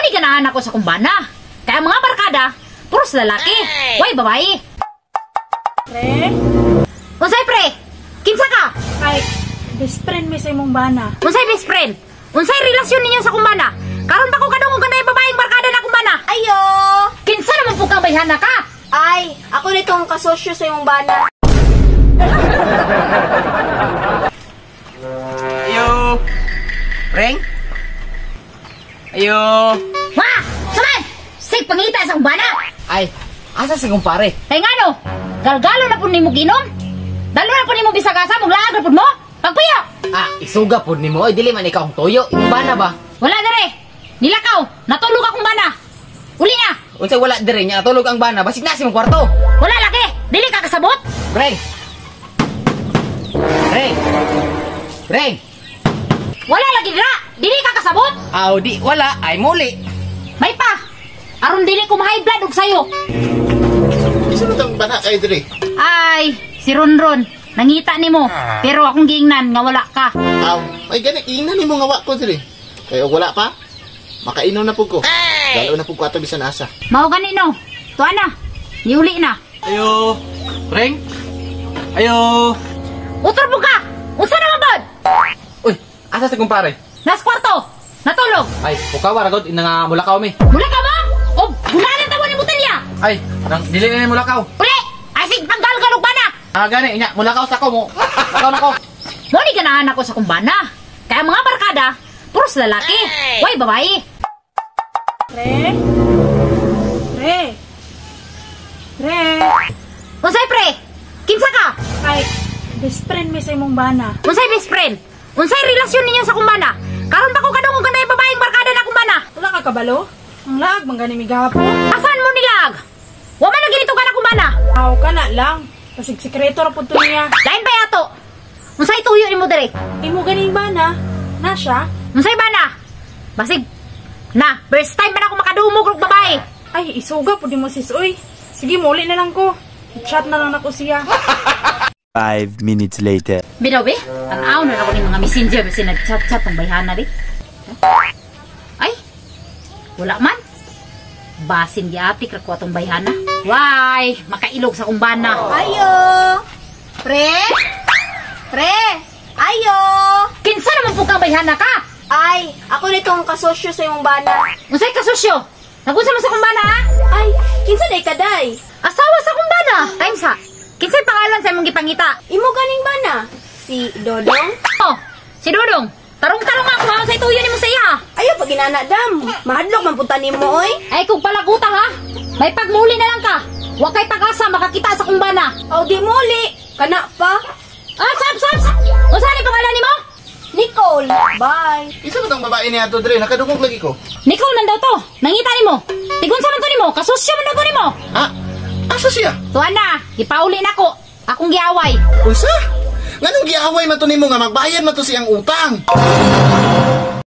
Mo ni ganahan ako sa kumbana. Kaya mga barkada, puros lalaki. Way babae. Pre? Unsay pre? Kinsa ka? Ay, best friend mi sa imong bana. Unsay best friend? Unsay relasyon ninyo sa kumbana? Karon pa ko kadungog kanay babaeng barkada na kumbana. Ayo! Kinsa naman po kang bayhana ka? Ay, ako nitong kasosyo sa imong bana. Ayo. Reng? Ayo. Ma! Saman! Sig pangita sa kumbana. Ay, asa si kumpare? Kay ngano? Galgalo na pud nimo ginom. Dalo na pud nimo bisag asa mong laag na pud mo. Pagpuyo. Ah, isuga pud nimo. Oy, dili man ikaw ang toyo. Imong bana ba? Wala dere. Nilakaw. Natulog akong bana. Uli na. Unsay wala dere nya natulog ang bana, basig na si mong kwarto. Wala lagi. Dili ka kasabot. Reng. Reng. Reng. Wala lagi dira. Dili ka kasabot. Aw, di wala ay muli. May pa. Aron dili ko ma-high blood og sayo. Isa na tang bana kay diri. Ay, si Ronron. Nangita nimo. Pero akong giingnan nga wala ka. Aw, ay gani ingnan nimo nga wa ko diri. Kay og wala pa, makainom na pud ko. Dalo na pud ko ato bisan asa. Mao gani no. Tuwa na. Niuli na. Ayo. Reng. Ayo. Utro po ka. Unsa naman bod? Uy, asa si kumpare? Nas kwarto. Natulog. Ay, pukaw ra gud ina nga mulakaw mi. Mula ka ba? O bunalan ta mo ni botelya. Ay, nang dili na ni mulakaw. Uli! Ay sig panggalgal og bana. Ah, gani nya mulakaw sa ko mo. Lakaw na ko. Mo ni ganahan ako sa kumbana. Kaya mga barkada, puros lalaki. Way babae. Pre? Pre? Pre? Unsay pre? Kinsa ka? Ay, best friend mi sa imong bana. Unsay best friend? Unsay relasyon ninyo sa kumbana? Karon pa ko kadungog kanay babaeng barkada na kumbana. Wala ka kabalo? Ang laag man gani mi gahapon. Asan mo nilag? Wa man lagi nito ka na kumbana. Aw ka na lang. Basig sikreto ra pud to niya. Lain pa yato. Unsay tuyo nimo dere? Imo ganing bana? Na siya? Unsay bana? Basig na, first time pa na ako makadumog og babae. Ay, isuga pud nimo sis oy. Sige, muli na lang ko. Chat na lang nako siya. 5 minutes later. Bitaw be, tan-aw na ako ni mga messenger bisin nag-chat-chat ang bayhana be. Ay, wala man. Basin giapik ra ko atong bayhana. Why, makailog sa kumbana. Ayo! Pre? Pre? Ayo! Kinsa naman po kang bayhana ka? Ay, ako nitong kasosyo sa imong bana. Unsay kasosyo? Nagunsa man sa kumbana ha? Ay, kinsa day kaday? Asawa sa kumbana. Time sa. Kinsay pangalan sa imong gipangita? Imo ganing bana? Si Dodong? Oh, si Dodong. Tarong-tarong ako ha, unsay tuyo nimo sa iya. Ayo pag inana dam. Mahadlok man punta nimo oy. Ay kung palaguta ha, may pagmuli na lang ka. Wa kay pag-asa makakita sa kumbana. Aw di muli. Kana pa. Ah, sab sab. Unsa ni pangalan nimo? Nicole. Bye. Isa ba tang babae niya ato diri? Nakadungog lagi ko. Nicole man daw to. Nangita nimo. Tigun sa man to nimo, kasusyo man daw to nimo. Ah, asa siya? Tuan na, gipauli nako. Akong giaway. Unsa? Nganong giaway man to nimo nga magbayad man to siyang utang?